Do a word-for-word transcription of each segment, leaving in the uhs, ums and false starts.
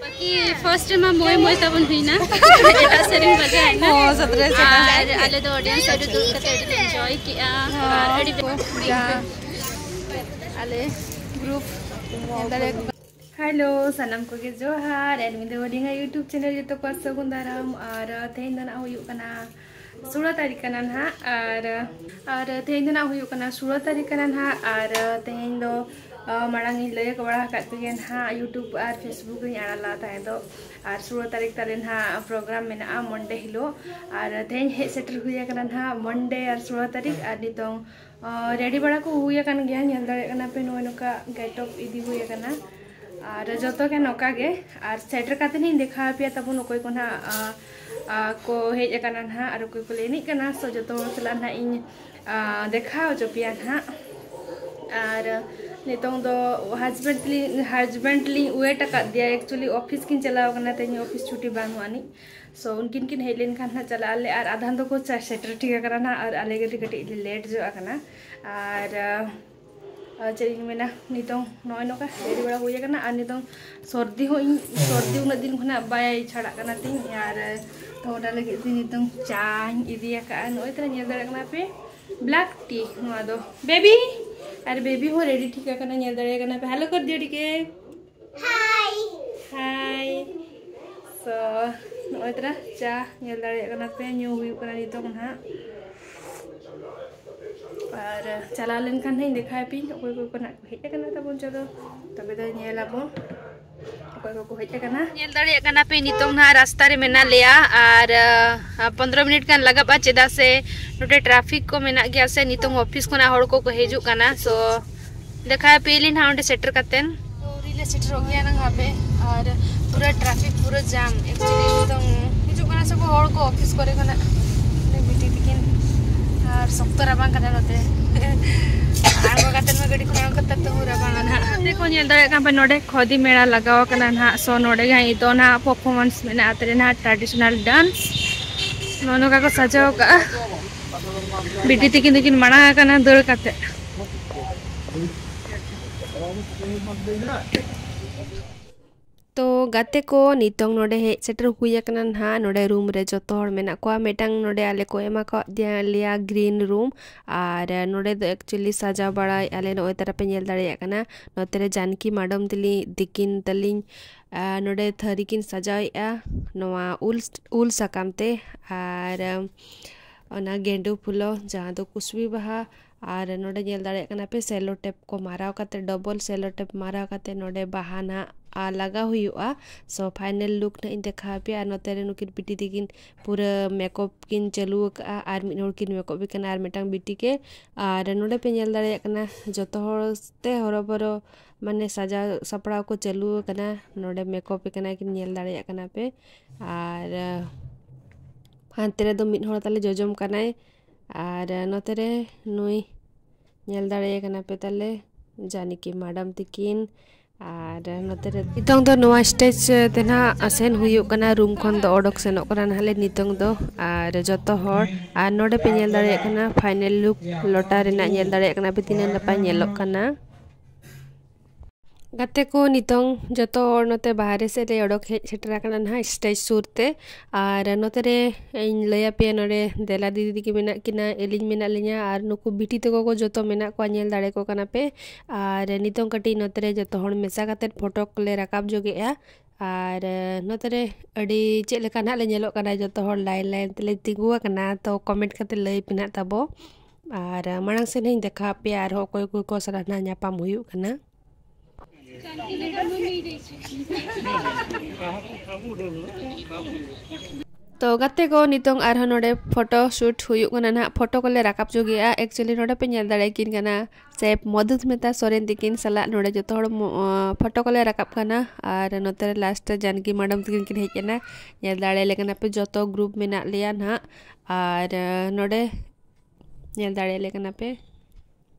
ᱵᱟᱹᱠᱤ first ᱨᱮᱢᱟ ᱢᱚᱭ ᱢᱚᱭ ᱛᱟᱵᱚᱱ ᱦᱩᱭᱱᱟ᱾ ᱮᱴᱟᱜ ᱥᱮᱨᱮᱧ ᱵᱟᱡᱟᱣ ᱮᱱᱟ᱾ ᱚ, ᱥᱟᱛᱨᱮ ᱥᱮᱨᱮᱧ᱾ ᱟᱨ ᱟᱞᱮ ᱫᱚ audience ᱨᱮ ᱫᱩᱲᱩᱵ ᱠᱟᱛᱮ ᱟᱹᱰᱤ ᱞᱮ enjoy ᱠᱮᱜᱼᱟ᱾ ᱦᱚᱸ, ᱟᱨ ᱟᱹᱰᱤ ᱵᱮᱥ᱾ ᱡᱟ ᱟᱞᱮ group ᱧᱮᱞ ᱫᱟᱲᱮᱭᱟᱠᱚ ᱠᱟᱱᱟ᱾ Hello, ᱥᱟᱱᱟᱢ ᱠᱚᱜᱮ ᱡᱚᱦᱟᱨ᱾ ᱮᱰᱢᱤᱱ ᱫᱮᱣᱟᱞᱤᱝᱟ YouTube channel ᱡᱚᱛᱚ ᱠᱚ ᱥᱟᱹᱜᱩᱱ ᱫᱟᱨᱟᱢ᱾ ᱟᱨ ᱛᱮᱦᱮᱧ ᱫᱚ ᱱᱟᱜ ᱦᱩᱭᱩᱜ ᱠᱟᱱᱟ ᱥᱳᱞᱳ ᱛᱟᱹᱨᱤᱠᱷ ᱠᱟᱱᱟ ᱱᱟᱦᱟᱜ᱾ ᱟᱨ, ᱟᱨ ᱛᱮᱦᱮᱧ ᱫᱚ ᱱᱟᱜ ᱦᱩᱭᱩᱜ ᱠᱟᱱᱟ ᱥᱳᱞᱳ ᱛᱟᱹᱨᱤᱠᱷ ᱠᱟᱱᱟ ᱱᱟᱦᱟᱜ᱾ ᱟᱨ ᱛᱮᱦᱮᱧ ᱫᱚ, ᱟ, ᱢᱟᱲᱟᱝ ᱤᱧ ᱞᱟᱹᱭ ᱵᱟᱲᱟ ᱟᱠᱟᱫ ᱯᱮᱜᱮ ᱱᱟᱦᱟᱜ, YouTube ᱟᱨ Facebook ᱨᱤᱧ ᱟᱲᱟᱜ ᱞᱟᱜᱼᱟ ᱛᱟᱦᱮᱸ ᱫᱚ᱾ ᱟᱨ ᱥᱳᱞᱳ ᱛᱟᱹᱨᱤᱠᱷ ᱛᱟᱞᱮ ᱱᱟᱦᱟᱜ program ᱢᱮᱱᱟᱜᱼᱟ Monday ᱦᱤᱞᱳᱜ᱾ ᱟᱨ ᱛᱮᱦᱮᱧ ᱦᱮᱡ ᱥᱮᱴᱮᱨ ᱦᱩᱭ ᱟᱠᱟᱱᱟ ᱱᱟᱦᱟᱜ Monday ᱟᱨ ᱥᱳᱞᱳ ᱛᱟᱹᱨᱤᱠᱷ᱾ ᱟᱨ ᱱᱤᱛᱚᱝ, ᱟ, ready ᱵᱟᱲᱟ ᱠᱚ ᱦᱩᱭ ᱟᱠᱟᱱ ᱜᱮᱭᱟ, ᱧᱮᱞ ᱫᱟᱲᱮᱭᱟᱜ ᱠᱟᱱᱟ ᱯᱮ ᱱᱚᱜᱼᱚᱭ ᱱᱚᱝᱠᱟ getup ᱤᱫᱤ ᱦᱩᱭ ᱟᱠᱟᱱᱟ᱾ ᱟᱨ ᱡᱚᱛᱚ ᱜᱮ ᱱᱚᱝᱠᱟ ᱜᱮ᱾ ᱟᱨ ᱥᱮᱴᱮᱨ ᱠᱟᱛᱮ ᱤᱧ ᱫᱮᱠᱷᱟᱣ ᱟᱯᱮᱭᱟ ᱛᱟᱵᱚᱱ ᱚᱠᱚᱭ ᱠᱚ ᱱᱟᱦᱟᱜ, ᱟ, ᱟ, ᱠᱚ ᱦᱮᱡ ᱟᱠᱟᱱᱟ ᱱᱟᱦᱟᱜ ᱟᱨ ᱚᱠᱚᱭ ᱠᱚᱞᱮ ᱮᱱᱮᱡ ᱠᱟᱱᱟ᱾ So ᱡᱚᱛᱚ ᱦᱚᱲ ᱥᱟᱞᱟᱜ ᱱᱟᱦᱟᱜ ᱤᱧ, ᱟ, ᱫᱮᱠᱷᱟᱣ ᱦᱚᱪᱚ ᱯᱮᱭᱟ ᱱᱟᱦᱟᱜ᱾ ᱟᱨ ᱱᱤᱛᱚᱝ ᱫᱚ husband ᱞᱤᱧ, husband ᱞᱤᱧ wait ᱟᱠᱟᱫ ᱫᱮᱭᱟ᱾ Actually office ᱠᱤᱱ ᱪᱟᱞᱟᱣ ᱠᱟᱱᱟ, ᱛᱮᱦᱮᱧ office ᱪᱷᱩᱴᱤ ᱵᱟᱹᱱᱩᱜ ᱟᱹᱱᱤᱡ᱾ So ᱩᱱᱠᱤᱱ ᱠᱤᱱ ᱦᱮᱡ ᱞᱮᱱᱠᱷᱟᱱ ᱱᱟᱦᱟᱜ ᱪᱟᱞᱟᱜ ᱟᱞᱮ᱾ ᱟᱨ ᱟᱫᱷᱟᱱ ᱫᱚᱠᱚ ᱪᱟ-, ᱥᱮᱴᱮᱨ ᱴᱷᱤᱠ ᱟᱠᱟᱱᱟ ᱱᱟᱦᱟᱜ, ᱟᱨ ᱟᱞᱮ ᱜᱮ ᱠᱟᱹᱴᱤᱡ ᱞᱮ late ᱧᱚᱜ ᱟᱠᱟᱱᱟ᱾ ᱟᱨ, ᱟ, ᱟᱨ ᱪᱮᱫ ᱤᱧ ᱢᱮᱱᱟ, ᱱᱤᱛᱚᱝ ᱱᱚᱜᱼᱚᱭ ᱱᱚᱝᱠᱟ ready ᱵᱟᱲᱟ ᱦᱩᱭ ᱟᱠᱟᱱᱟ᱾ ᱟᱨ ᱱᱤᱛᱚᱝ ᱥᱚᱨᱫᱤ ᱦᱚᱸ ᱤᱧ, ᱥᱚᱨᱫᱤ ᱩᱱᱟᱹᱜ ᱫᱤᱱ ᱠᱷᱚᱱᱟᱜ ᱵᱟᱭ ᱪᱷᱟᱲᱟᱜ ᱠᱟᱱᱟ ᱛᱤᱧ᱾ ᱟᱨ ᱛᱚ ᱚᱱᱟ ᱞᱟᱹᱜᱤᱫ ᱛᱮ ᱱᱤᱛᱚᱝ ᱪᱟᱧ ᱤᱫᱤ ᱟᱠᱟᱫᱼᱟ᱾ ᱱᱚᱜᱼᱚᱭ ᱛᱚᱨᱟ ᱧᱮᱞ ᱫᱟᱲᱮᱭᱟᱜ ᱠᱟᱱᱟ ᱯᱮ, black tea ᱱᱚᱣᱟ ᱫᱚ᱾ ᱵᱮᱵᱤ, ᱟᱨ ᱵᱮᱵᱤ ᱦᱚᱸ ready ᱴᱷᱤᱠ ᱟᱠᱟᱱᱟ, ᱧᱮᱞ ᱫᱟᱲᱮᱭᱟᱜ ᱠᱟᱱᱟ ᱯᱮ᱾ Hello ᱠᱚᱨ ᱫᱤᱭᱳ ᱴᱤᱠᱮ᱾ Hi. Hi. So ᱱᱚᱜᱼᱚᱭ ᱛᱚᱨᱟ ᱪᱟ ᱧᱮᱞ ᱫᱟᱲᱮᱭᱟᱜ ᱠᱟᱱᱟ ᱯᱮ, ᱧᱩ ᱦᱩᱭᱩᱜ ᱠᱟᱱᱟ ᱱᱤᱛᱚᱝ ᱱᱟᱦᱟᱜ᱾ ᱟᱨ ᱪᱟᱞᱟᱣ ᱞᱮᱱᱠᱷᱟᱱ ᱦᱟᱸᱜ ᱤᱧ ᱫᱮᱠᱷᱟᱣ ᱟᱯᱮᱭᱟᱹᱧ ᱚᱠᱚᱭ ᱚᱠᱚᱭ ᱠᱚ ᱱᱟᱜ ᱠᱚ ᱦᱮᱡ ᱟᱠᱟᱱᱟ ᱛᱟᱵᱚᱱ᱾ ᱪᱚᱞᱚ ᱛᱚᱵᱮ ᱫᱚ ᱧᱮᱞ ᱟᱵᱚᱱ ᱚᱠᱚᱭ ᱠᱚᱠᱚ ᱦᱮᱡ ᱟᱠᱟᱱᱟ᱾ ᱧᱮᱞ ᱫᱟᱲᱮᱭᱟᱜ ᱠᱟᱱᱟ ᱯᱮ, ᱱᱤᱛᱚᱝ ᱱᱟᱦᱟᱜ ᱨᱟᱥᱛᱟ ᱨᱮ ᱢᱮᱱᱟᱜ ᱞᱮᱭᱟ ᱟᱨ, ᱟ, ᱯᱚᱱᱫᱽᱨᱚ ᱢᱤᱱᱤᱴ ᱜᱟᱱ ᱞᱟᱜᱟᱜᱼᱟ, ᱪᱮᱫᱟᱜ ᱥᱮ ᱱᱚᱰᱮ traffic ᱠᱚ ᱢᱮᱱᱟᱜ ᱜᱮᱭᱟ ᱥᱮ᱾ ᱱᱤᱛᱚᱝ office ᱠᱷᱚᱱᱟᱜ ᱦᱚᱲ ᱠᱚᱠᱚ ᱦᱤᱡᱩᱜ ᱠᱟᱱᱟ᱾ So ᱫᱮᱠᱷᱟᱣ ᱟᱯᱮᱭᱟᱞᱤᱧ ᱱᱟᱦᱟᱜ ᱚᱸᱰᱮ ᱥᱮᱴᱮᱨ ᱠᱟᱛᱮᱱ᱾ ᱟᱹᱣᱨᱤ ᱞᱮ ᱥᱮᱴᱮᱨᱚᱜ ᱜᱮᱭᱟ ᱱᱟᱝ ᱦᱟᱯᱮ᱾ ᱟᱨ ᱯᱩᱨᱟᱹ traffic, ᱯᱩᱨᱟᱹ jam᱾ Actually ᱱᱤᱛᱚᱝ ᱦᱤᱡᱩᱜ ᱠᱟᱱᱟ ᱥᱮ ᱠᱚ ᱦᱚᱲ ᱠᱚ office ᱠᱚᱨᱮ ᱠᱷᱚᱱᱟᱜ᱾ ᱵᱤᱴᱤ ᱛᱤᱠᱤᱱ ᱟᱨ ᱥᱚᱠᱛᱚ ᱨᱟᱵᱟᱝ ᱠᱟᱱᱟ ᱱᱚᱛᱮ᱾ ᱟᱬᱜᱚ ᱠᱟᱛᱮ ᱢᱟ ᱜᱟᱹᱰᱤ ᱠᱷᱚᱱ ᱟᱬᱜᱚ ᱠᱟᱛᱮ ᱛᱟᱹᱦᱩ ᱨᱟᱵᱟᱝᱟ ᱱᱟᱦᱟᱜ᱾ ᱱᱚᱛᱮ ᱠᱚ ᱧᱮᱞ ᱫᱟᱲᱮᱭᱟᱜ ᱠᱟᱱ ᱯᱮ, ᱱᱚᱰᱮ ᱠᱷᱚᱫᱤ ᱢᱮᱞᱟ ᱞᱟᱜᱟᱣ ᱟᱠᱟᱱᱟ ᱱᱟᱦᱟᱜ᱾ So ᱱᱚᱰᱮ ᱜᱮ ᱦᱟᱸᱜ ᱱᱤᱛᱚᱜ ᱱᱟᱦᱟᱜ performance ᱢᱮᱱᱟᱜᱼᱟ, ᱛᱟᱞᱮ ᱱᱟᱦᱟᱜ traditional dance᱾ ᱱᱚᱜᱼᱚ ᱱᱚᱝᱠᱟ ᱠᱚ ᱥᱟᱡᱟᱣ ᱠᱟᱜᱼᱟ᱾ ᱵᱤᱴᱤ ᱛᱤᱠᱤᱱ ᱫᱚᱠᱤᱱ ᱢᱟᱲᱟᱝ ᱟᱠᱟᱱᱟ ᱫᱟᱹᱲ ᱠᱟᱛᱮ᱾ ᱛᱚ ᱜᱟᱛᱮ ᱠᱚ, ᱱᱤᱛᱚᱝ ᱱᱚᱰᱮ ᱦᱮᱡ ᱥᱮᱴᱮᱨ ᱦᱩᱭ ᱟᱠᱟᱱᱟ ᱱᱟᱦᱟᱜ᱾ ᱱᱚᱰᱮ ᱨᱩᱢ ᱨᱮ ᱡᱚᱛᱚ ᱦᱚᱲ ᱢᱮᱱᱟᱜ ᱠᱚᱣᱟ᱾ ᱢᱤᱫᱴᱟᱝ ᱱᱚᱰᱮ ᱟᱞᱮ ᱠᱚ ᱮᱢᱟ ᱠᱟᱫ ᱞᱮᱭᱟ ᱜᱨᱤᱱ ᱨᱩᱢ, ᱟᱨ ᱱᱚᱰᱮ ᱫᱚ ᱮᱠᱪᱩᱭᱮᱞᱤ ᱥᱟᱡᱟᱣ ᱵᱟᱲᱟᱭᱮᱫᱼᱟ ᱞᱮ᱾ ᱱᱚᱜᱼᱚᱭ ᱛᱟᱨᱟ ᱯᱮ ᱧᱮᱞ ᱫᱟᱲᱮᱭᱟᱜ ᱠᱟᱱᱟ, ᱱᱚᱛᱮ ᱨᱮ ᱡᱟᱱᱠᱤ ᱢᱟᱰᱚᱢ ᱛᱟᱹᱞᱤᱧ ᱛᱤᱠᱤᱱ ᱛᱟᱹᱞᱤᱧ, ᱟᱨ ᱱᱚᱰᱮ ᱛᱷᱟᱹᱨᱤ ᱠᱤᱱ ᱥᱟᱡᱟᱣᱮᱫᱼᱟ ᱱᱚᱣᱟ ᱩᱞ, ᱩᱞ ᱥᱟᱠᱟᱢ ᱛᱮ, ᱟᱨ ᱚᱱᱟ ᱜᱮᱸᱰᱩ ᱯᱷᱩᱞᱚ ᱡᱟᱦᱟᱸ ᱫᱚ ᱠᱩᱥᱵᱤ ᱵᱟᱦᱟ, ᱟᱨ ᱱᱚᱰᱮ ᱧᱮᱞ ᱫᱟᱲᱮᱭᱟᱜ ᱠᱟᱱᱟ ᱯᱮ ᱥᱮᱞᱳ ᱴᱮᱯ ᱠᱚ ᱢᱟᱨᱟᱣ ᱠᱟᱛᱮ, ᱰᱚᱵᱚᱞ ᱥᱮᱞᱳ ᱴᱮᱯ ᱢᱟᱨᱟᱣ ᱠᱟᱛᱮ ᱱᱚᱰᱮ ᱵᱟᱦᱟ ᱱᱟᱦᱟᱜ, ᱟ, ᱞᱟᱜᱟᱣ ᱦᱩᱭᱩᱜᱼᱟ᱾ ᱥᱳ ᱯᱷᱟᱭᱱᱮᱞ ᱞᱩᱠ ᱱᱟᱦᱟᱜ ᱤᱧ ᱫᱮᱠᱷᱟᱣ ᱟᱯᱮᱭᱟ᱾ ᱟᱨ ᱱᱚᱛᱮ ᱨᱮ ᱱᱩᱠᱤᱱ ᱵᱤᱴᱤ ᱛᱤᱠᱤᱱ ᱯᱩᱨᱟᱹ ᱢᱮᱠᱚᱯ ᱠᱤᱱ ᱪᱟᱹᱞᱩ ᱟᱠᱟᱫᱼᱟ, ᱟᱨ ᱢᱤᱫ ᱦᱚᱲ ᱠᱤᱱ ᱢᱮᱠᱚᱯ ᱮ ᱠᱟᱱᱟ, ᱟᱨ ᱢᱤᱫᱴᱟᱝ ᱵᱤᱴᱤ ᱜᱮ᱾ ᱟᱨ ᱱᱚᱰᱮ ᱯᱮ ᱧᱮᱞ ᱫᱟᱲᱮᱭᱟᱜ ᱠᱟᱱᱟ ᱡᱚᱛᱚ ᱦᱚᱲ ᱛᱮ ᱦᱚᱨᱚᱵᱚᱨᱚ, ᱢᱟᱱᱮ ᱥᱟᱡᱟᱣ ᱥᱟᱯᱲᱟᱣ ᱠᱚ ᱪᱟᱹᱞᱩ ᱟᱠᱟᱱᱟ᱾ ᱱᱚᱰᱮ ᱢᱮᱠᱚᱯ ᱮ ᱠᱟᱱᱟ ᱠᱤᱱ, ᱧᱮᱞ ᱫᱟᱲᱮᱭᱟᱜ ᱠᱟᱱᱟ ᱯᱮ᱾ ᱟᱨ ᱦᱟᱱᱛᱮ ᱨᱮᱫᱚ ᱢᱤᱫ ᱦᱚᱲ ᱛᱟᱞᱮ ᱡᱚᱡᱚᱢ ᱠᱟᱱᱟᱭ, ᱟᱨ ᱱᱚᱛᱮ ᱨᱮ ᱱᱩᱭ ᱧᱮᱞ ᱫᱟᱲᱮᱭᱟᱭ ᱠᱟᱱᱟ ᱯᱮ ᱛᱟᱞᱮ ᱡᱟᱱᱤᱠᱤ ᱢᱟᱰᱟᱢ ᱛᱤᱠᱤᱱ᱾ ᱟᱨ ᱱᱚᱛᱮ ᱨᱮ ᱱᱤᱛᱚᱝ ᱫᱚ ᱱᱚᱣᱟ ᱥᱴᱮᱡᱽ ᱛᱮ ᱱᱟᱦᱟᱜ ᱟᱥᱮᱱ ᱦᱩᱭᱩᱜ ᱠᱟᱱᱟ, ᱨᱩᱢ ᱠᱷᱚᱱ ᱫᱚ ᱚᱰᱚᱠ ᱥᱮᱱᱚᱜ ᱠᱟᱱᱟ ᱱᱟᱦᱟᱜ ᱞᱮ ᱱᱤᱛᱚᱝ ᱫᱚ᱾ ᱟᱨ ᱡᱚᱛᱚ ᱦᱚᱲ, ᱟᱨ ᱱᱚᱰᱮ ᱯᱮ ᱧᱮᱞ ᱫᱟᱲᱮᱭᱟᱜ ᱠᱟᱱᱟ ᱯᱷᱟᱭᱱᱮᱞ ᱞᱩᱠ ᱞᱚᱴᱟ ᱨᱮᱱᱟᱜ, ᱧᱮᱞ ᱫᱟᱲᱮᱭᱟᱜ ᱠᱟᱱᱟ ᱯᱮ ᱛᱤᱱᱟᱹᱜ ᱱᱟᱯᱟᱭ ᱧᱮᱞᱚᱜ ᱠᱟᱱᱟ᱾ ᱜᱟᱛᱮ ᱠᱚ, ᱱᱤᱛᱚᱝ ᱡᱚᱛᱚ ᱦᱚᱲ ᱱᱚᱛᱮ ᱵᱟᱦᱨᱮ ᱥᱮᱫ ᱞᱮ ᱚᱰᱚᱠ ᱦᱮᱡ ᱥᱮᱴᱮᱨ ᱟᱠᱟᱱᱟ ᱱᱟᱦᱟᱜ ᱥᱴᱮᱡᱽ ᱥᱩᱨ ᱛᱮ᱾ ᱟᱨ ᱱᱚᱛᱮ ᱨᱮ ᱤᱧ ᱞᱟᱹᱭ ᱟᱯᱮᱭᱟ, ᱱᱚᱰᱮ ᱫᱮᱞᱟ ᱫᱤᱫᱤ ᱛᱟᱹᱠᱤᱱ ᱢᱮᱱᱟᱜ ᱠᱤᱱᱟ, ᱟᱹᱞᱤᱧ ᱢᱮᱱᱟᱜ ᱞᱤᱧᱟ, ᱟᱨ ᱱᱩᱠᱩ ᱵᱤᱴᱤ ᱛᱟᱠᱚ ᱠᱚ ᱡᱚᱛᱚ ᱢᱮᱱᱟᱜ ᱠᱚᱣᱟ, ᱧᱮᱞ ᱫᱟᱲᱮ ᱠᱚ ᱠᱟᱱᱟ ᱯᱮ᱾ ᱟᱨ ᱱᱤᱛᱚᱝ ᱠᱟᱹᱴᱤᱡ ᱱᱚᱛᱮ ᱨᱮ ᱡᱚᱛᱚ ᱦᱚᱲ ᱢᱮᱥᱟ ᱠᱟᱛᱮᱫ ᱯᱷᱳᱴᱳ ᱠᱚᱞᱮ ᱨᱟᱠᱟᱵ ᱡᱚᱜᱮᱜᱼᱟ᱾ ᱟᱨ ᱱᱚᱛᱮ ᱨᱮ ᱟᱹᱰᱤ ᱪᱮᱫ ᱞᱮᱠᱟ ᱱᱟᱦᱟᱜ ᱞᱮ ᱧᱮᱞᱚᱜ ᱠᱟᱱᱟ, ᱡᱚᱛᱚ ᱦᱚᱲ ᱞᱟᱭᱤᱱ ᱞᱟᱭᱤᱱ ᱛᱮᱞᱮ ᱛᱤᱸᱜᱩ ᱟᱠᱟᱱᱟ᱾ ᱛᱚ ᱠᱚᱢᱮᱱᱴ ᱠᱟᱛᱮ ᱞᱟᱹᱭ ᱯᱮ ᱱᱟᱦᱟᱜ ᱛᱟᱵᱚ᱾ ᱟᱨ ᱢᱟᱲᱟᱝ ᱥᱮᱫ ᱦᱚᱸᱧ ᱫᱮᱠᱷᱟᱣ ᱟᱯᱮᱭᱟ ᱟᱨᱦᱚᱸ ᱚᱠᱚᱭ ᱚᱠᱚᱭ ᱠᱚ ᱥᱟᱞᱟᱜ ᱱᱟᱦᱟᱜ ᱧᱟᱯᱟᱢ ᱦᱩᱭᱩᱜ ᱠᱟᱱᱟ᱾ ᱛᱚ ᱜᱟᱛᱮ ᱠᱚ, ᱱᱤᱛᱚᱝ ᱟᱨᱦᱚᱸ ᱱᱚᱰᱮ ᱯᱷᱳᱴᱳ ᱥᱩᱴ ᱦᱩᱭᱩᱜ ᱠᱟᱱᱟ ᱱᱟᱦᱟᱜ, ᱯᱷᱳᱴᱳ ᱠᱚᱞᱮ ᱨᱟᱠᱟᱵ ᱡᱚᱜᱮᱜᱼᱟ᱾ ᱮᱠᱪᱩᱭᱮᱞᱤ ᱱᱚᱰᱮ ᱯᱮ ᱧᱮᱞ ᱫᱟᱲᱮᱭᱟᱠᱤᱱ ᱠᱟᱱᱟ ᱥᱮ ᱢᱚᱫᱷᱩᱥᱢᱤᱛᱟ ᱥᱚᱨᱮᱱ ᱛᱤᱠᱤᱱ ᱥᱟᱞᱟᱜ ᱱᱚᱰᱮ ᱡᱚᱛᱚ ᱦᱚᱲ ᱢᱚ-, ᱟᱸ, ᱯᱷᱳᱴᱳ ᱠᱚᱞᱮ ᱨᱟᱠᱟᱵ ᱠᱟᱱᱟ᱾ ᱟᱨ ᱱᱚᱛᱮ ᱨᱮ ᱞᱟᱥᱴ ᱨᱮ ᱡᱟᱱᱠᱤ ᱢᱟᱰᱟᱢ ᱛᱤᱠᱤᱱ ᱠᱤᱱ ᱦᱮᱡ ᱮᱱᱟ᱾ ᱧᱮᱞ ᱫᱟᱲᱮᱭᱟᱞᱮ ᱠᱟᱱᱟ ᱯᱮ, ᱡᱚᱛᱚ ᱜᱨᱩᱯ ᱢᱮᱱᱟᱜ ᱞᱮᱭᱟ ᱱᱟᱦᱟᱜ᱾ ᱟᱨ, ᱟᱸ, ᱱᱚᱰᱮ ᱧᱮᱞ ᱫᱟᱲᱮᱭᱟᱞᱮ ᱠᱟᱱᱟ ᱯᱮ᱾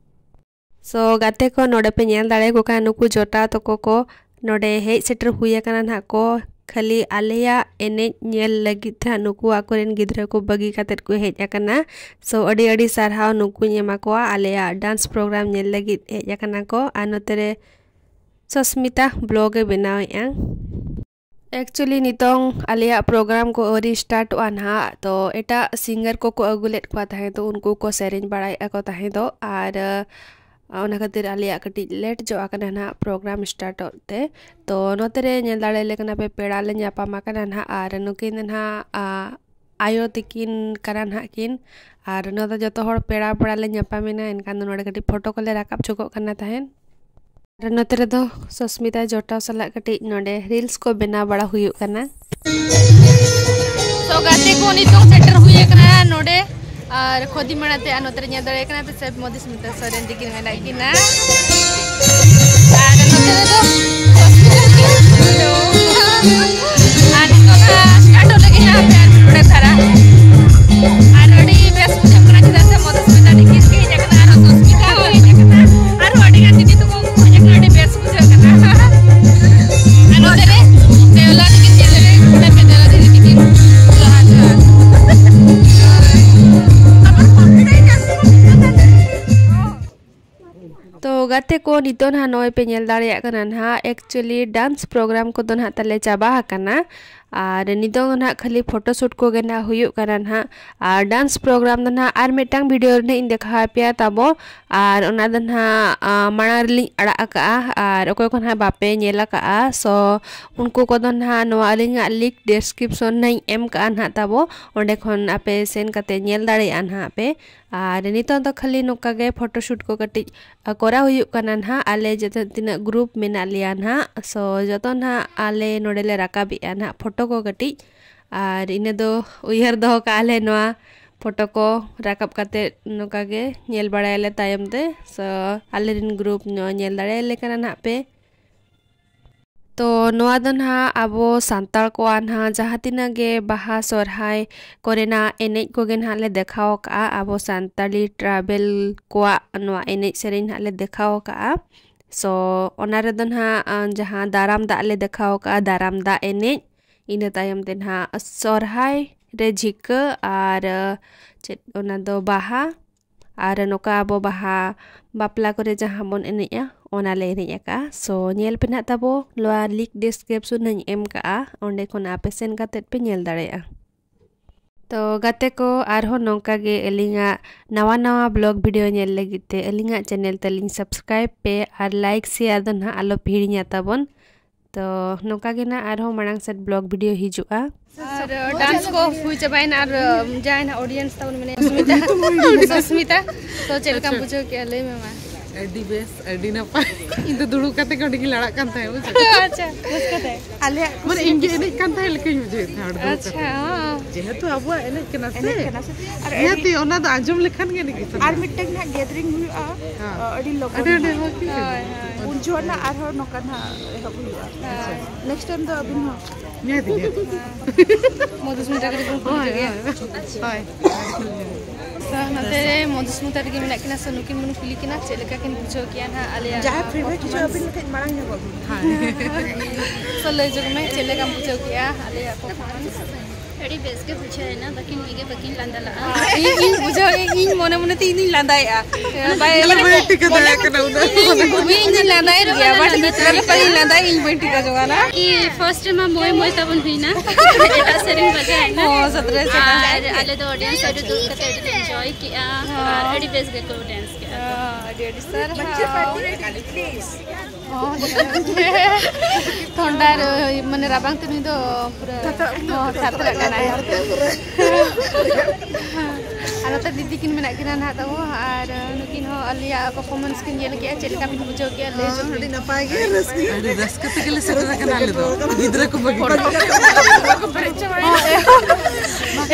ᱥᱳ ᱜᱟᱛᱮ ᱠᱚ, ᱱᱚᱰᱮ ᱯᱮ ᱧᱮᱞ ᱫᱟᱲᱮᱭᱟᱠᱚ ᱠᱟᱱᱟ, ᱱᱩᱠᱩ ᱡᱚᱴᱟᱣ ᱛᱟᱠᱚ ᱠᱚ ᱱᱚᱰᱮ ᱦᱮᱡ ᱥᱮᱴᱮᱨ ᱦᱩᱭ ᱟᱠᱟᱱᱟ ᱱᱟᱦᱟᱜ ᱠᱚ᱾ ᱠᱷᱟᱹᱞᱤ ᱟᱞᱮᱭᱟᱜ ᱮᱱᱮᱡ ᱧᱮᱞ ᱞᱟᱹᱜᱤᱫ ᱛᱮ ᱦᱟᱸᱜ ᱱᱩᱠᱩ ᱟᱠᱚᱨᱮᱱ ᱜᱤᱫᱽᱨᱟᱹ ᱠᱚ ᱵᱟᱹᱜᱤ ᱠᱟᱛᱮᱫ ᱠᱚ ᱦᱮᱡ ᱟᱠᱟᱱᱟ᱾ So, ᱟᱹᱰᱤ ᱟᱹᱰᱤ ᱥᱟᱨᱦᱟᱣ ᱱᱩᱠᱩᱧ ᱮᱢᱟ ᱠᱚᱣᱟ, ᱟᱞᱮᱭᱟᱜ dance program ᱧᱮᱞ ᱞᱟᱹᱜᱤᱫ ᱦᱮᱡ ᱟᱠᱟᱱᱟ ᱠᱚ᱾ ᱟᱨ ᱱᱚᱛᱮ ᱨᱮ ᱥᱚᱥᱢᱤᱛᱟ vlog ᱮ ᱵᱮᱱᱟᱣᱮᱫᱼᱟ᱾ Actually, ᱱᱤᱛᱚᱝ ᱟᱞᱮᱭᱟᱜ program ᱠᱚ ᱟᱹᱣᱨᱤ startᱚᱜᱼᱟ ᱱᱟᱦᱟᱜ, ᱛᱚ ᱮᱴᱟᱜ singer ᱠᱚᱠᱚ ᱟᱹᱜᱩ ᱞᱮᱫ ᱠᱚᱣᱟ ᱛᱟᱦᱮᱸ, ᱛᱚ ᱩᱱᱠᱩ ᱠᱚ ᱥᱮᱨᱮᱧ ᱵᱟᱲᱟᱭᱮᱫᱼᱟ ᱠᱚ ᱛᱟᱦᱮᱸ ᱫᱚ, ᱟᱨ ᱚᱱᱟ ᱠᱷᱟᱹᱛᱤᱨ ᱟᱞᱮᱭᱟᱜ ᱠᱟᱹᱴᱤᱡ late ᱧᱚᱜ ᱟᱠᱟᱱᱟ ᱱᱟᱦᱟᱜ program startᱚᱜ ᱛᱮ᱾ ᱛᱚ ᱱᱚᱛᱮ ᱨᱮ ᱧᱮᱞ ᱫᱟᱲᱮᱭᱟᱞᱮ ᱠᱟᱱᱟ ᱯᱮ, ᱯᱮᱲᱟ ᱞᱮ ᱧᱟᱯᱟᱢ ᱟᱠᱟᱱᱟ ᱱᱟᱦᱟᱜ, ᱟᱨ ᱱᱩᱠᱤᱱ ᱫᱚ ᱱᱟᱦᱟᱜ, ᱟ, ᱟᱭᱳ ᱛᱤᱠᱤᱱ ᱠᱟᱱᱟ ᱱᱟᱦᱟᱜ ᱠᱤᱱ, ᱟᱨ ᱱᱚᱣᱟ ᱫᱚ ᱡᱚᱛᱚ ᱦᱚᱲ ᱯᱮᱲᱟ ᱯᱮᱲᱟ ᱞᱮ ᱧᱟᱯᱟᱢᱮᱱᱟ, ᱮᱱᱠᱷᱟᱱ ᱫᱚ ᱱᱚᱰᱮ ᱠᱟᱹᱴᱤᱡ photo ᱠᱚᱞᱮ ᱨᱟᱠᱟᱵ ᱪᱚ ᱠᱚᱜ ᱠᱟᱱᱟ ᱛᱟᱦᱮᱸᱫ᱾ ᱟᱨ ᱱᱚᱛᱮ ᱨᱮᱫᱚ ᱥᱚᱥᱢᱤᱛᱟ ᱡᱚᱴᱟᱣ ᱥᱟᱞᱟᱜ ᱠᱟᱹᱴᱤᱡ ᱱᱚᱰᱮ reels ᱠᱚ ᱵᱮᱱᱟᱣ ᱵᱟᱲᱟ ᱦᱩᱭᱩᱜ ᱠᱟᱱᱟ᱾ So ᱜᱟᱛᱮ ᱠᱚ, ᱱᱤᱛᱚᱝ ᱥᱮᱴᱮᱨ ᱦᱩᱭ ᱟᱠᱟᱱᱟ ᱱᱚᱰᱮ, ᱟᱨ ᱠᱷᱚᱫᱤ ᱢᱟᱲᱟ ᱛᱮ, ᱟᱨ ᱱᱚᱛᱮ ᱨᱮ ᱧᱮᱞ ᱫᱟᱲᱮᱭᱟᱜ ᱠᱟᱱᱟ ᱯᱮ ᱥᱮ ᱢᱚᱫᱤᱥᱢᱤᱛᱟ ᱥᱚᱨᱮᱱ ᱛᱤᱠᱤᱱ ᱢᱮᱱᱟᱜ ᱠᱤᱱᱟ᱾ ᱟᱨ ᱱᱚᱛᱮ ᱨᱮᱫᱚ ᱥᱚᱥᱢᱤᱛᱟ ᱛᱤᱠᱤᱱ, hello᱾ ᱟᱨ ᱱᱤᱛᱚᱜ ᱫᱚ startᱚᱜ ᱞᱟᱹᱜᱤᱫ ᱦᱟᱸᱜ ᱦᱟᱯᱮ ᱟᱨ ᱢᱤᱫ ᱰᱚᱸᱰᱮᱠ ᱫᱷᱟᱨᱟ᱾ ᱟᱨ ᱟᱹᱰᱤ ᱵᱮᱥ ᱵᱩᱡᱷᱟᱹᱜ ᱠᱟᱱᱟ, ᱪᱮᱫᱟᱜ ᱥᱮ ᱢᱚᱫᱤᱥᱢᱤᱛᱟ ᱛᱤᱠᱤᱱ ᱠᱤᱱ ᱦᱮᱡ ᱟᱠᱟᱱᱟ, ᱟᱨᱦᱚᱸ ᱥᱚᱥᱢᱤᱛᱟ ᱦᱚᱸ ᱦᱮᱡ ᱟᱠᱟᱱᱟ, ᱟᱨᱦᱚᱸ ᱟᱹᱰᱤ ᱜᱟᱱ ᱫᱤᱫᱤ ᱛᱟᱠᱚ ᱠᱚ ᱦᱮᱡ ᱟᱠᱟᱱᱟ, ᱟᱹᱰᱤ ᱵᱮᱥ ᱵᱩᱡᱷᱟᱹᱜ ᱠᱟᱱᱟ᱾ ᱟᱨ ᱱᱚᱛᱮ ᱨᱮ ᱫᱮᱣᱞᱟ ᱛᱤᱠᱤᱱ ᱧᱮᱞ ᱞᱮ ᱠᱟᱱᱟ ᱯᱮ, ᱫᱮᱣᱞᱟ ᱫᱤᱫᱤ ᱛᱤᱠᱤᱱ᱾ ᱡᱚᱦᱟᱨ, ᱡᱚᱦᱟᱨ᱾ ᱛᱚ ᱜᱟᱛᱮ ᱠᱚ, ᱱᱤᱛᱚᱜ ᱱᱟᱦᱟᱜ ᱱᱚᱜᱼᱚᱭ ᱯᱮ ᱧᱮᱞ ᱫᱟᱲᱮᱭᱟᱜ ᱠᱟᱱᱟ ᱱᱟᱦᱟᱜ, actually dance program ᱠᱚᱫᱚ ᱱᱟᱦᱟᱜ ᱛᱟᱞᱮ ᱪᱟᱵᱟ ᱟᱠᱟᱱᱟ᱾ ᱟᱨ ᱱᱤᱛᱚᱝ ᱫᱚ ᱱᱟᱦᱟᱜ ᱠᱷᱟᱹᱞᱤ photo shoot ᱠᱚᱜᱮ ᱱᱟᱦᱟᱜ ᱦᱩᱭᱩᱜ ᱠᱟᱱᱟ ᱱᱟᱦᱟᱜ᱾ ᱟᱨ dance program ᱫᱚ ᱱᱟᱦᱟᱜ ᱟᱨ ᱢᱤᱫᱴᱟᱝ video ᱨᱮ ᱱᱟᱦᱟᱜ ᱤᱧ ᱫᱮᱠᱷᱟᱣ ᱟᱯᱮᱭᱟ ᱛᱟᱵᱚ᱾ ᱟᱨ ᱚᱱᱟ ᱫᱚ ᱱᱟᱦᱟᱜ, ᱟ, ᱢᱟᱲᱟᱝ ᱨᱮᱞᱤᱧ ᱟᱲᱟᱜ ᱟᱠᱟᱜᱼᱟ᱾ ᱟᱨ ᱚᱠᱚᱭ ᱠᱚ ᱱᱟᱦᱟᱜ ᱵᱟᱯᱮ ᱧᱮᱞ ᱟᱠᱟᱜᱼᱟ, so ᱩᱱᱠᱩ ᱠᱚᱫᱚ ᱱᱟᱦᱟᱜ ᱱᱚᱣᱟ ᱟᱹᱞᱤᱧᱟᱜ link description ᱨᱮ ᱱᱟᱦᱟᱜ ᱤᱧ ᱮᱢ ᱠᱟᱜᱼᱟ ᱱᱟᱦᱟᱜ ᱛᱟᱵᱚ, ᱚᱸᱰᱮ ᱠᱷᱚᱱ ᱟᱯᱮ ᱥᱮᱱ ᱠᱟᱛᱮ ᱧᱮᱞ ᱫᱟᱲᱮᱭᱟᱜᱼᱟ ᱱᱟᱦᱟᱜ ᱯᱮ᱾ ᱟᱨ ᱱᱤᱛᱚᱜ ᱫᱚ ᱠᱷᱟᱹᱞᱤ ᱱᱚᱝᱠᱟ ᱜᱮ photo shoot ᱠᱚ ᱠᱟᱹᱴᱤᱡ, ᱟ, ᱠᱚᱨᱟᱣ ᱦᱩᱭᱩᱜ ᱠᱟᱱᱟ ᱱᱟᱦᱟᱜ᱾ ᱟᱞᱮ ᱡᱚᱛᱚ ᱛᱤᱱᱟᱹᱜ group ᱢᱮᱱᱟᱜ ᱞᱮᱭᱟ ᱱᱟᱦᱟᱜ, so ᱡᱚᱛᱚ ᱱᱟᱦᱟᱜ ᱟᱞᱮ ᱱᱚᱰᱮ ᱞᱮ ᱨᱟᱠᱟᱵᱮᱜᱼᱟ ᱱᱟᱦᱟᱜ photo ᱠᱚ ᱠᱟᱹᱴᱤᱡ᱾ ᱟᱨ ᱤᱱᱟᱹ ᱫᱚ ᱩᱭᱦᱟᱹᱨ ᱫᱚᱦᱚ ᱠᱟᱜᱼᱟ ᱞᱮ ᱱᱚᱣᱟ photo ᱠᱚ ᱨᱟᱠᱟᱵ ᱠᱟᱛᱮ ᱱᱚᱝᱠᱟ ᱜᱮ ᱧᱮᱞ ᱵᱟᱲᱟᱭᱟᱞᱮ ᱛᱟᱭᱚᱢ ᱛᱮ᱾ So ᱟᱞᱮ ᱨᱮᱱ group ᱱᱚᱣᱟ ᱧᱮᱞ ᱫᱟᱲᱮᱭᱟᱞᱮ ᱠᱟᱱᱟ ᱱᱟᱦᱟᱜ ᱯᱮ᱾ ᱛᱚ ᱱᱚᱣᱟ ᱫᱚ ᱱᱟᱦᱟᱜ ᱟᱵᱚ ᱥᱟᱱᱛᱟᱲ ᱠᱚᱣᱟᱜ ᱱᱟᱦᱟᱜ ᱡᱟᱦᱟᱸ ᱛᱤᱱᱟᱹᱜ ᱜᱮ ᱵᱟᱦᱟ ᱥᱚᱨᱦᱟᱭ ᱠᱚᱨᱮᱱᱟᱜ ᱮᱱᱮᱡ ᱠᱚᱜᱮ ᱱᱟᱦᱟᱜ ᱞᱮ ᱫᱮᱠᱷᱟᱣ ᱟᱠᱟᱜᱼᱟ, ᱟᱵᱚ ᱥᱟᱱᱛᱟᱲᱤ tribal ᱠᱚᱣᱟᱜ ᱱᱚᱣᱟ ᱮᱱᱮᱡ ᱥᱮᱨᱮᱧ ᱱᱟᱦᱟᱜ ᱞᱮ ᱫᱮᱠᱷᱟᱣ ᱟᱠᱟᱜᱼᱟ᱾ ᱥᱳ ᱚᱱᱟ ᱨᱮᱫᱚ ᱱᱟᱦᱟᱜ ᱡᱟᱦᱟᱸ ᱫᱟᱨᱟᱢ ᱫᱟᱜ ᱞᱮ ᱫᱮᱠᱷᱟᱣ ᱟᱠᱟᱫᱼᱟ, ᱫᱟᱨᱟᱢ ᱫᱟᱜ ᱮᱱᱮᱡ, ᱤᱱᱟᱹ ᱛᱟᱭᱚᱢ ᱛᱮ ᱱᱟᱦᱟᱜ ᱥᱚᱨᱦᱟᱭ ᱨᱮ ᱡᱷᱤᱠᱟᱹ ᱟᱨ ᱪᱮᱫ ᱚᱱᱟ ᱫᱚ ᱵᱟᱦᱟ, ᱟᱨ ᱱᱚᱝᱠᱟ ᱟᱵᱚ ᱵᱟᱦᱟ ᱵᱟᱯᱞᱟ ᱠᱚᱨᱮ ᱡᱟᱦᱟᱸ ᱵᱚᱱ ᱮᱱᱮᱡᱼᱟ, ᱚᱱᱟ ᱞᱮ ᱮᱱᱮᱡ ᱟᱠᱟᱫᱼᱟ᱾ ᱥᱳ ᱧᱮᱞ ᱯᱮ ᱱᱟᱦᱟᱜ ᱛᱟᱵᱚ, ᱱᱚᱣᱟ ᱞᱤᱝᱠ ᱰᱤᱥᱠᱨᱤᱯᱥᱚᱱ ᱨᱮᱧ ᱮᱢ ᱠᱟᱜᱼᱟ, ᱚᱸᱰᱮ ᱠᱷᱚᱱ ᱟᱯᱮ ᱥᱮᱱ ᱠᱟᱛᱮᱫ ᱯᱮ ᱧᱮᱞ ᱫᱟᱲᱮᱭᱟᱜᱼᱟ᱾ ᱛᱚ ᱜᱟᱛᱮ ᱠᱚ, ᱟᱨᱦᱚᱸ ᱱᱚᱝᱠᱟ ᱜᱮ ᱟᱹᱞᱤᱧᱟᱜ ᱱᱟᱣᱟ ᱱᱟᱣᱟ ᱵᱞᱚᱜ ᱵᱷᱤᱰᱤᱭᱳ ᱧᱮᱞ ᱞᱟᱹᱜᱤᱫ ᱛᱮ ᱟᱹᱞᱤᱧᱟᱜ ᱪᱮᱱᱮᱞ ᱛᱟᱹᱞᱤᱧ ᱥᱟᱵᱥᱠᱨᱟᱭᱤᱵ ᱯᱮ ᱟᱨ ᱞᱟᱭᱤᱠ ᱥᱮᱭᱟᱨ ᱫᱚ ᱱᱟᱦᱟᱜ ᱟᱞᱚ ᱯᱮ ᱦᱤᱲᱤᱧᱟ ᱛᱟᱵᱚᱱ᱾ ᱛᱚ ᱱᱚᱝᱠᱟ ᱜᱮ ᱱᱟᱦᱟᱜ ᱟᱨᱦᱚᱸ ᱢᱟᱲᱟᱝ ᱥᱮᱫ ᱵᱞᱚᱜ ᱵᱷᱤᱰᱤᱭᱳ ᱦᱤᱡᱩᱜᱼᱟ᱾ ᱟᱨ ᱰᱟᱱᱥ ᱠᱚ ᱦᱩᱭ ᱪᱟᱵᱟᱭᱮᱱᱟ ᱟᱨ ᱡᱟᱦᱟᱸᱭ ᱱᱟᱦᱟᱜ ᱚᱰᱤᱭᱮᱱᱥ ᱛᱟᱵᱚᱱ ᱢᱮᱱᱟᱭᱟ, ᱥᱩᱥᱢᱤᱛᱟ᱾ ᱥᱩᱥᱢᱤᱛᱟ, ᱛᱚ ᱪᱮᱫ ᱞᱮᱠᱟᱢ ᱵᱩᱡᱷᱟᱹᱣ ᱠᱮᱜᱼᱟ? ᱞᱟᱹᱭ ᱢᱮ ᱢᱟ᱾ ᱟᱹᱰᱤ ᱵᱮᱥ, ᱟᱹᱰᱤ ᱱᱟᱯᱟᱭ᱾ ᱤᱧ ᱫᱚ ᱫᱩᱲᱩᱵ ᱠᱟᱛᱮ ᱜᱮ ᱚᱸᱰᱮ ᱜᱤᱧ ᱞᱟᱲᱟᱜ ᱠᱟᱱ ᱛᱟᱦᱮᱸᱫ, ᱵᱩᱡᱷᱟᱹᱣ᱾ ᱟᱪᱪᱷᱟ, ᱨᱟᱹᱥᱠᱟᱹ ᱛᱮ᱾ ᱟᱞᱮᱭᱟᱜ ᱢᱟᱱᱮ ᱤᱧ ᱜᱮ ᱮᱱᱮᱡ ᱠᱟᱱ ᱛᱟᱦᱮᱸ ᱞᱮᱠᱟᱧ ᱵᱩᱡᱷᱟᱹᱣᱮᱫ ᱛᱟᱦᱮᱸᱫ ᱚᱸᱰᱮ ᱫᱩᱲᱩᱵ ᱟᱪᱪᱷᱟ, ᱠᱟᱛᱮ᱾ ᱦᱚᱸ᱾ ᱡᱮᱦᱮᱛᱩ ᱟᱵᱚᱣᱟᱜ ᱮᱱᱮᱡ ᱠᱟᱱᱟ ᱥᱮ᱾ ᱮᱱᱮᱡ ᱠᱟᱱᱟ ᱥᱮ᱾ ᱟᱨ ᱟᱹᱰᱤ ᱱᱤᱦᱟᱹᱛᱤ ᱚᱱᱟ ᱫᱚ ᱟᱸᱡᱚᱢ ᱞᱮᱠᱷᱟᱱ ᱜᱮ ᱮᱱᱮᱡ ᱜᱮ ᱥᱟᱱᱟ᱾ ᱟᱨ ᱢᱤᱫᱴᱟᱝ ᱱᱟᱦᱟᱜ ᱜᱮᱫᱟᱨᱤᱝ ᱦᱩᱭᱩᱜᱼᱟ, ᱦᱮᱸ᱾ ᱟᱹᱰᱤ ᱞᱚᱜᱚᱱ ᱟᱹᱰᱤ ᱟᱹᱰᱤ ᱜᱮ᱾ ᱦᱚᱸ ᱠᱤ ᱦᱳᱭ, ᱦᱳᱭ᱾ ᱩᱱ ᱡᱚᱦᱚᱜ ᱱᱟᱜ ᱟᱨᱦᱚᱸ ᱱᱚᱝᱠᱟ ᱱᱟᱜ ᱮᱦᱚᱵ ᱦᱩᱭᱩᱜᱼᱟ᱾ ᱦᱳᱭ᱾ ᱱᱮᱠᱥᱴ ᱴᱟᱭᱤᱢ ᱫᱚ ᱟᱹᱵᱤᱱ ᱦᱚᱸ᱾ ᱱᱤᱦᱟᱹᱛᱤ, ᱱᱤᱦᱟᱹᱛᱤ᱾ ᱢᱚᱫᱷᱩᱥᱢᱤᱛᱟ ᱠᱟᱹᱴᱤᱡ ᱵᱚᱱ ᱠᱩᱞᱤ ᱦᱳᱭ, ᱞᱮᱜᱮ᱾ ᱦᱳᱭ, ᱦᱳᱭ᱾ ᱛᱚ, ᱱᱚᱛᱮ ᱨᱮ ᱢᱚᱫᱷᱩᱥᱢᱤᱛᱟ ᱛᱟᱹᱠᱤᱱ ᱢᱮᱱᱟᱜ ᱠᱤᱱᱟ, ᱥᱚ ᱱᱩᱠᱤᱱ ᱵᱚᱱ ᱠᱩᱞᱤ ᱠᱤᱱᱟ ᱪᱮᱫ ᱞᱮᱠᱟ ᱠᱤᱱ ᱵᱩᱡᱷᱟᱹᱣ ᱠᱮᱜᱼᱟ ᱱᱟᱦᱟᱜ ᱟᱞᱮᱭᱟᱜ ᱡᱟᱦᱟᱸᱭ ᱯᱷᱮᱵᱟᱨᱮᱴ ᱦᱤᱡᱩᱜ performance᱾ ᱟᱹᱵᱤᱱ ᱠᱟᱹᱴᱤᱡ ᱢᱟᱲᱟᱝ ᱧᱚᱜᱚᱜ ᱵᱤᱱ᱾ ᱦᱳᱭ᱾ ᱛᱚ, ᱞᱟᱹᱭ ᱡᱚᱝ ᱢᱮ, ᱪᱮᱫ ᱞᱮᱠᱟᱢ ᱵᱩᱡᱷᱟᱹᱣ ᱠᱮᱜᱼᱟ ᱟᱞᱮᱭᱟᱜ performance? ᱟᱹᱰᱤ ᱵᱮᱥ ᱜᱮ ᱵᱩᱡᱷᱟᱹᱣ ᱮᱱᱟ, ᱵᱟᱹᱠᱤᱱ ᱢᱤᱫ ᱜᱮ ᱵᱟᱹᱠᱤᱱ ᱞᱟᱸᱫᱟ ᱞᱟᱜᱼᱟ᱾ ᱤᱧ, ᱤᱧ ᱵᱩᱡᱷᱟᱹᱣ, ᱤᱧ, ᱤᱧ ᱢᱚᱱᱮ ᱢᱚᱱᱮ ᱛᱮ ᱤᱧ ᱫᱩᱧ ᱞᱟᱸᱫᱟᱭᱮᱜᱼᱟ᱾ ᱵᱟᱭ ᱤᱧ ᱵᱟᱹᱧ ᱴᱷᱤᱠᱟᱹ ᱫᱟᱲᱮᱭᱟᱜ ᱠᱟᱱᱟ ᱩᱱᱟᱹᱜ᱾ ᱤᱧ, ᱤᱧ ᱫᱩᱧ ᱞᱟᱸᱫᱟᱭᱮᱫ ᱜᱮᱭᱟ, but ᱵᱷᱤᱛᱨᱤ ᱨᱮ ᱯᱟᱞᱮᱧ ᱞᱟᱸᱫᱟᱭᱟ, ᱤᱧ ᱵᱟᱹᱧ ᱴᱷᱤᱠᱟᱹ ᱡᱚᱝᱟ ᱱᱟ᱾ ᱠᱤ first ᱨᱮᱢᱟ ᱢᱚᱭ ᱢᱚᱭ ᱛᱟᱵᱚᱱ ᱦᱩᱭᱱᱟ᱾ ᱮᱴᱟᱜ ᱥᱮᱨᱮᱧ ᱵᱟᱡᱟᱣ ᱮᱱᱟ᱾ ᱚ, ᱥᱟᱹᱛ ᱨᱮ ᱥᱟᱹᱛ᱾ ᱟᱨ ᱟᱞᱮ ᱫᱚ audience ᱨᱮ ᱫᱩᱲᱩᱵ ᱠᱟᱛᱮ ᱟᱹᱰᱤ ᱞᱮ enjoy ᱠᱮᱜᱼᱟ᱾ ᱦᱚᱸ᱾ ᱟᱨ ᱟᱹᱰᱤ ᱵᱮᱥ ᱜᱮᱠᱚ dance ᱠᱮᱜᱼᱟ᱾ ᱦᱚᱸ, ᱟᱹᱰᱤ ᱟᱹᱰᱤ ᱥᱟᱨᱦᱟᱣ᱾ ᱦᱚᱸ, ᱴᱷᱚᱱᱰᱟ ᱨᱮ, ᱢᱟᱱᱮ ᱨᱟᱵᱟᱝ ᱛᱮ ᱱᱩᱭ ᱫᱚ ᱯᱩᱨᱟᱹ ᱛᱷᱟᱛᱨᱟᱜ ᱠᱟᱱᱟᱭ᱾ ᱦᱚᱸ, ᱛᱷᱟᱛᱨᱟᱜ ᱠᱟᱱᱟᱭ᱾ ᱟᱨ ᱱᱚᱛᱮ ᱫᱤᱫᱤ ᱠᱤᱱ ᱢᱮᱱᱟᱜ ᱠᱤᱱᱟ ᱱᱟᱦᱟᱜ ᱛᱟᱵᱚ, ᱟᱨ ᱱᱩᱠᱤᱱ ᱦᱚᱸ ᱟᱞᱮᱭᱟᱜ performance ᱠᱤᱱ ᱧᱮᱞ ᱠᱮᱜᱼᱟ, ᱪᱮᱫ ᱞᱮᱠᱟ ᱵᱤᱱ ᱵᱩᱡᱷᱟᱹᱣ ᱠᱮᱜᱼᱟ? ᱞᱟᱹᱭ ᱦᱚᱸ, ᱪᱚᱝ ᱟᱹᱰᱤ ᱵᱤᱱ᱾ ᱱᱟᱯᱟᱭ ᱜᱮ, ᱨᱟᱹᱥᱠᱟᱹ᱾ ᱟᱹᱰᱤ ᱨᱟᱹᱥᱠᱟᱹ ᱛᱮᱜᱮ ᱞᱮ ᱥᱮᱴᱮᱨ ᱟᱠᱟᱱᱟ ᱟᱞᱮ ᱫᱚ, ᱜᱤᱫᱽᱨᱟᱹ ᱠᱚ ᱵᱟᱹᱜᱤ ᱠᱟᱛᱮ᱾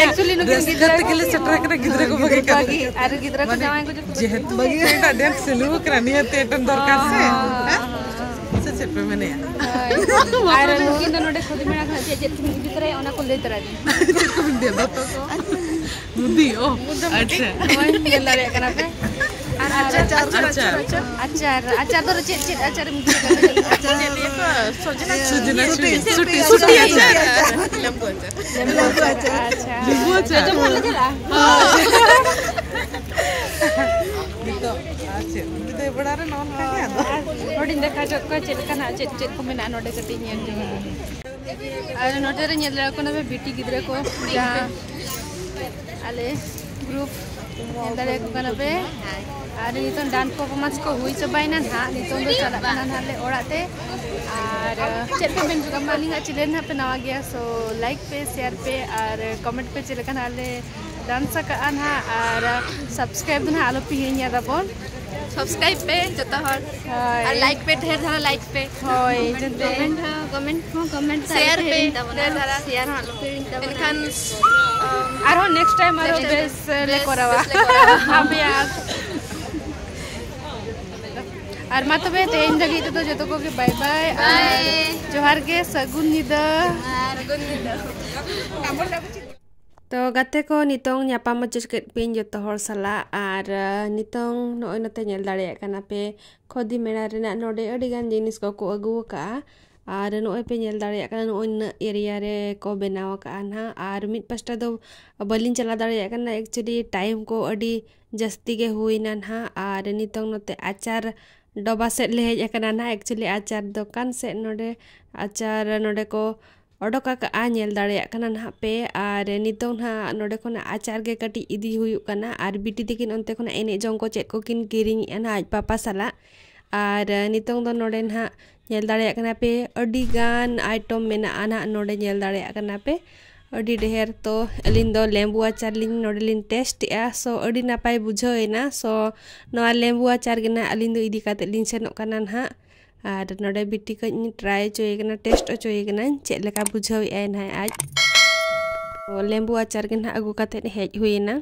Actually ᱱᱩᱠᱤᱱ ᱨᱟᱹᱥᱠᱟᱹ ᱜᱤᱫᱽᱨᱟᱹ ᱛᱮᱜᱮ ᱞᱮ ᱥᱮᱴᱮᱨ ᱟᱠᱟᱱᱟ, ᱜᱤᱫᱽᱨᱟᱹ ᱠᱚ ᱵᱟᱹᱜᱤ ᱠᱟᱛᱮ᱾ ᱵᱟᱹᱜᱤ, ᱟᱨ ᱜᱤᱫᱽᱨᱟᱹ ᱠᱚ ᱢᱟᱱᱮ ᱡᱟᱶᱟᱭ ᱠᱚ ᱡᱚᱛᱚ ᱡᱮᱦᱮᱛᱩ ᱵᱟᱹᱜᱤ᱾ ᱮᱴᱟᱜ dance ᱪᱟᱹᱞᱩ ᱟᱠᱟᱱᱟ, ᱱᱤᱭᱟᱹ ᱛᱮ ᱮᱴᱮᱱ ᱫᱚᱨᱠᱟᱨ ᱥᱮ᱾ ᱦᱚᱸ, ᱦᱮᱸ? ᱦᱚᱸ, ᱦᱚᱸ᱾ ᱥᱮ ᱪᱮᱫ ᱯᱮ ᱢᱮᱱᱮᱜᱼᱟ? ᱦᱳᱭ᱾ ᱟᱨ ᱱᱩᱠᱤᱱ ᱫᱚ ᱱᱚᱰᱮ ᱠᱷᱚᱫᱮ ᱢᱮᱲᱟ ᱠᱷᱚᱱᱟᱜ ᱪᱮᱫ ᱪᱮᱫ ᱠᱤᱱ ᱤᱫᱤ ᱛᱚᱨᱟᱭᱟ, ᱚᱱᱟ ᱠᱚ ᱞᱟᱹᱭ ᱛᱚᱨᱟᱭ ᱵᱤᱱ᱾ ᱪᱮᱫ ᱠᱚ ᱵᱤᱱ ᱤᱫᱤᱭᱟ? ᱫᱚᱛᱚ ᱠᱚ? ᱢᱩᱫᱤ, ᱚ, ᱢᱩᱫᱟᱹᱢ ᱟᱪᱪᱷᱟ᱾ ᱠᱟᱹᱴᱤᱡ᱾ ᱦᱳᱭ, ᱧᱮᱞ ᱫᱟᱲᱮᱭᱟᱜ ᱠᱟᱱᱟ ᱯᱮ᱾ ᱟᱪᱟᱨ, ᱟᱪᱟᱨ᱾ ᱟᱪᱟᱨ, ᱟᱪᱟᱨ ᱫᱚ ᱪᱮᱫ, ᱪᱮᱫ ᱟᱪᱟᱨ ᱮᱢ ᱤᱫᱤ ᱠᱟᱫᱟ? ᱥᱚᱡᱽᱱᱟ ᱪᱩᱴᱤ, ᱪᱩᱴᱤ ᱟᱪᱟᱨ᱾ ᱞᱮᱵᱩ ᱟᱪᱟᱨ᱾ ᱟᱪᱪᱷᱟ᱾ ᱞᱮᱵᱩ ᱟᱪᱟᱨ᱾ ᱡᱚᱡᱚ ᱵᱚᱞᱮ ᱪᱟᱞᱟᱜᱼᱟ? ᱱᱤᱛᱚᱜ ᱟᱨ ᱪᱮᱫ? ᱵᱤᱫᱟᱹᱭ ᱵᱮᱲᱟ ᱨᱮ ᱱᱚᱜᱼᱚ ᱱᱚᱝᱠᱟ ᱜᱮ ᱟᱫᱚ᱾ ᱟᱨ ᱱᱚᱰᱮᱧ ᱫᱮᱠᱷᱟᱣ ᱦᱚᱪᱚ ᱠᱚᱣᱟ ᱪᱮᱫ ᱞᱮᱠᱟᱱᱟᱜ, ᱪᱮᱫ, ᱪᱮᱫ ᱠᱚ ᱢᱮᱱᱟᱜᱼᱟ ᱱᱚᱰᱮ, ᱠᱟᱹᱴᱤᱡ ᱧᱮᱞ ᱡᱚᱝ ᱟᱞᱮ᱾ ᱟᱨ ᱱᱚᱰᱮ ᱨᱮ ᱧᱮᱞ ᱫᱟᱲᱮᱭᱟᱠᱚ ᱠᱟᱱᱟ ᱯᱮ ᱵᱤᱴᱤ ᱜᱤᱫᱽᱨᱟᱹ ᱠᱚ, ᱡᱟᱦᱟᱸ ᱟᱞᱮ ᱜᱨᱩᱯ ᱧᱮᱞ ᱫᱟᱲᱮᱭᱟᱠᱚ ᱠᱟᱱᱟ ᱯᱮ᱾ ᱟᱨ ᱱᱤᱛᱚᱝ ᱰᱟᱱᱥ ᱯᱟᱨᱯᱷᱚᱨᱢᱮᱱᱥ ᱠᱚ ᱦᱩᱭ ᱪᱟᱵᱟᱭᱮᱱᱟ ᱱᱟᱦᱟᱜ, ᱱᱤᱛᱚᱝ ᱫᱚ ᱪᱟᱞᱟᱜ ᱠᱟᱱᱟ ᱱᱟᱦᱟᱜ ᱞᱮ ᱚᱲᱟᱜ ᱛᱮ᱾ ᱟᱨ ᱪᱮᱫ ᱯᱮ ᱢᱮᱱ ᱦᱚᱪᱚ ᱠᱟᱜ ᱢᱟ, ᱟᱹᱞᱤᱧᱟᱜ ᱪᱮᱱᱮᱞ ᱱᱟᱦᱟᱜ ᱯᱮ ᱱᱟᱣᱟ ᱜᱮᱭᱟ, ᱥᱳ ᱞᱟᱭᱤᱠ ᱯᱮ, ᱥᱮᱭᱟᱨ ᱯᱮ ᱟᱨ ᱠᱚᱢᱮᱱᱴ ᱯᱮ ᱪᱮᱫ ᱞᱮᱠᱟ ᱱᱟᱦᱟᱜ ᱞᱮ ᱰᱟᱱᱥ ᱟᱠᱟᱫᱼᱟ ᱱᱟᱦᱟᱜ᱾ ᱟᱨ ᱥᱟᱵᱥᱠᱨᱟᱭᱤᱵᱽ ᱫᱚ ᱱᱟᱦᱟᱜ ᱟᱞᱚ ᱯᱮ ᱦᱤᱲᱤᱧᱟ ᱛᱟᱵᱚᱱ᱾ ᱥᱟᱵᱥᱠᱨᱟᱭᱤᱵᱽ ᱯᱮ ᱡᱚᱛᱚ ᱦᱚᱲ᱾ ᱦᱳᱭ᱾ ᱟᱨ ᱞᱟᱭᱤᱠ ᱯᱮ, ᱰᱷᱮᱨ ᱫᱷᱟᱨᱟ ᱞᱟᱭᱤᱠ ᱯᱮ᱾ ᱦᱳᱭ, ᱡᱟᱛᱮ ᱠᱚᱢᱮᱱᱴ ᱦᱚᱸ, ᱠᱚᱢᱮᱱᱴ ᱦᱚᱸ, ᱠᱚᱢᱮᱱᱴ ᱥᱮᱭᱟᱨ ᱯᱮ, ᱰᱷᱮᱨ ᱫᱷᱟᱨᱟ᱾ ᱥᱮᱭᱟᱨ ᱦᱚᱸ ᱟᱞᱚ ᱯᱮ ᱦᱤᱲᱤᱧ ᱛᱟᱵᱚᱱᱟ᱾ ᱮᱱᱠᱷᱟᱱ, ᱟᱢ, ᱟᱨᱦᱚᱸ ᱱᱮᱠᱥᱴ ᱴᱟᱭᱤᱢ ᱟᱨᱦᱚᱸ ᱱᱮᱠᱥᱴ ᱵᱮᱥ ᱞᱮ ᱵᱮᱥ, ᱠᱚᱨᱟᱣᱟ᱾ ᱵᱮᱥ ᱞᱮ ᱠᱚᱨᱟᱣᱟ᱾ ᱟᱯᱮᱭᱟᱜ ᱟᱨ ᱢᱟ ᱛᱚᱵᱮ ᱛᱮᱦᱮᱧ ᱞᱟᱹᱜᱤᱫ ᱛᱮᱫᱚ ᱡᱚᱛᱚ ᱠᱚᱜᱮ ᱵᱟᱭ ᱵᱟᱭ᱾ ᱟᱨ ᱵᱟᱭ᱾ ᱡᱚᱦᱟᱨ ᱜᱮ, ᱥᱟᱹᱜᱩᱱ ᱧᱤᱫᱟᱹ᱾ ᱟᱨ ᱥᱟᱹᱜᱩᱱ ᱧᱤᱫᱟᱹ᱾ ᱛᱚ ᱜᱟᱛᱮ ᱠᱚ, ᱱᱤᱛᱚᱝ ᱧᱟᱯᱟᱢ ᱦᱚᱪᱚ ᱠᱮᱫ ᱯᱮᱭᱟᱹᱧ ᱡᱚᱛᱚ ᱦᱚᱲ ᱥᱟᱞᱟᱜ᱾ ᱟᱨ, ᱟᱸ, ᱱᱤᱛᱚᱝ ᱱᱚᱜᱼᱚᱭ ᱱᱚᱛᱮ ᱧᱮᱞ ᱫᱟᱲᱮᱭᱟᱜ ᱠᱟᱱᱟ ᱯᱮ, ᱠᱷᱚᱫᱤ ᱢᱮᱞᱟ ᱨᱮᱱᱟᱜ ᱱᱚᱰᱮ ᱟᱹᱰᱤ ᱜᱟᱱ ᱡᱤᱱᱤᱥ ᱠᱚᱠᱚ ᱟᱹᱜᱩ ᱟᱠᱟᱫᱼᱟ᱾ ᱟᱨ ᱱᱚᱜᱼᱚᱭ ᱯᱮ ᱧᱮᱞ ᱫᱟᱲᱮᱭᱟᱜ ᱠᱟᱱᱟ, ᱱᱚᱜᱼᱚᱭ ᱱᱩᱱᱟᱹᱜ ᱮᱨᱤᱭᱟ ᱨᱮ ᱠᱚ ᱵᱮᱱᱟᱣ ᱟᱠᱟᱫᱼᱟ ᱱᱟᱦᱟᱜ᱾ ᱟᱨ ᱢᱤᱫ ᱯᱟᱥᱴᱟ ᱫᱚ ᱵᱟᱹᱞᱤᱧ ᱪᱟᱞᱟᱣ ᱫᱟᱲᱮᱭᱟᱜ ᱠᱟᱱᱟ, ᱮᱠᱪᱩᱭᱮᱞᱤ ᱴᱟᱭᱤᱢ ᱠᱚ ᱟᱹᱰᱤ ᱡᱟᱹᱥᱛᱤ ᱜᱮ ᱦᱩᱭᱱᱟ ᱱᱟᱦᱟᱜ᱾ ᱟᱨ ᱱᱤᱛᱚᱝ ᱱᱚᱛᱮ ᱟᱪᱟᱨ ᱰᱚᱵᱟ ᱥᱮᱫ ᱞᱮ ᱦᱮᱡ ᱟᱠᱟᱱᱟ ᱱᱟᱦᱟᱜ᱾ ᱮᱠᱪᱩᱭᱮᱞᱤ ᱟᱪᱟᱨ ᱫᱚᱠᱟᱱ ᱥᱮᱫ ᱱᱚᱰᱮ ᱟᱪᱟᱨ ᱱᱚᱰᱮ ᱠᱚ ᱚᱰᱚᱠ ᱟᱠᱟᱫᱼᱟ, ᱧᱮᱞ ᱫᱟᱲᱮᱭᱟᱜ ᱠᱟᱱᱟ ᱱᱟᱦᱟᱜ ᱯᱮ᱾ ᱟᱨ ᱱᱤᱛᱚᱝ ᱱᱟᱦᱟᱜ ᱱᱚᱰᱮ ᱠᱷᱚᱱᱟᱜ ᱟᱪᱟᱨ ᱜᱮ ᱠᱟᱹᱴᱤᱡ ᱤᱫᱤ ᱦᱩᱭᱩᱜ ᱠᱟᱱᱟ᱾ ᱟᱨ ᱵᱤᱴᱤ ᱛᱟᱹᱠᱤᱱ ᱚᱱᱛᱮ ᱠᱷᱚᱱᱟᱜ ᱮᱱᱮᱡ ᱡᱚᱝ ᱠᱚ ᱪᱮᱫ ᱠᱚᱠᱤᱱ ᱠᱤᱨᱤᱧᱮᱫᱼᱟ ᱱᱟᱦᱟᱜ ᱟᱡ ᱯᱟᱯᱟ ᱥᱟᱞᱟᱜ᱾ ᱟᱨ ᱱᱤᱛᱚᱝ ᱫᱚ ᱱᱚᱰᱮ ᱱᱟᱦᱟᱜ ᱧᱮᱞ ᱫᱟᱲᱮᱭᱟᱜ ᱠᱟᱱᱟ ᱯᱮ, ᱟᱹᱰᱤ ᱜᱟᱱ ᱟᱭᱴᱚᱢ ᱢᱮᱱᱟᱜᱼᱟ ᱱᱟᱦᱟᱜ ᱱᱚᱰᱮ, ᱧᱮᱞ ᱫᱟᱲᱮᱭᱟᱜ ᱠᱟᱱᱟ ᱯᱮ ᱟᱹᱰᱤ ᱰᱷᱮᱨ᱾ ᱛᱚ ᱟᱹᱞᱤᱧ ᱫᱚ ᱞᱮᱵᱩ ᱟᱪᱟᱨ ᱞᱤᱧ ᱱᱚᱰᱮ ᱞᱤᱧ ᱴᱮᱥᱴ ᱮᱜᱼᱟ, ᱥᱳ ᱟᱹᱰᱤ ᱱᱟᱯᱟᱭ ᱵᱩᱡᱷᱟᱹᱣ ᱮᱱᱟ᱾ ᱥᱳ ᱱᱚᱣᱟ ᱞᱮᱵᱩ ᱟᱪᱟᱨ ᱜᱮ ᱱᱟᱦᱟᱜ ᱟᱹᱞᱤᱧ ᱫᱚ ᱤᱫᱤ ᱠᱟᱛᱮᱫ ᱞᱤᱧ ᱥᱮᱱᱚᱜ ᱠᱟᱱᱟ ᱱᱟᱦᱟᱜ᱾ ᱟᱨ ᱱᱚᱰᱮ ᱵᱤᱴᱤ ᱠᱟᱹᱡ ᱤᱧ ᱴᱨᱟᱭ ᱦᱚᱪᱚᱭᱮ ᱠᱟᱱᱟ, ᱴᱮᱥᱴ ᱦᱚᱪᱚᱭᱮ ᱠᱟᱹᱱᱟᱹᱧ ᱪᱮᱫ ᱞᱮᱠᱟ ᱵᱩᱡᱷᱟᱹᱣ ᱮᱜᱼᱟᱭ ᱱᱟᱦᱟᱜ ᱟᱡ᱾ ᱛᱚ ᱞᱮᱵᱩ ᱟᱪᱟᱨ ᱜᱮ ᱱᱟᱦᱟᱜ ᱟᱹᱜᱩ ᱠᱟᱛᱮᱫ ᱦᱮᱡ ᱦᱩᱭᱮᱱᱟ᱾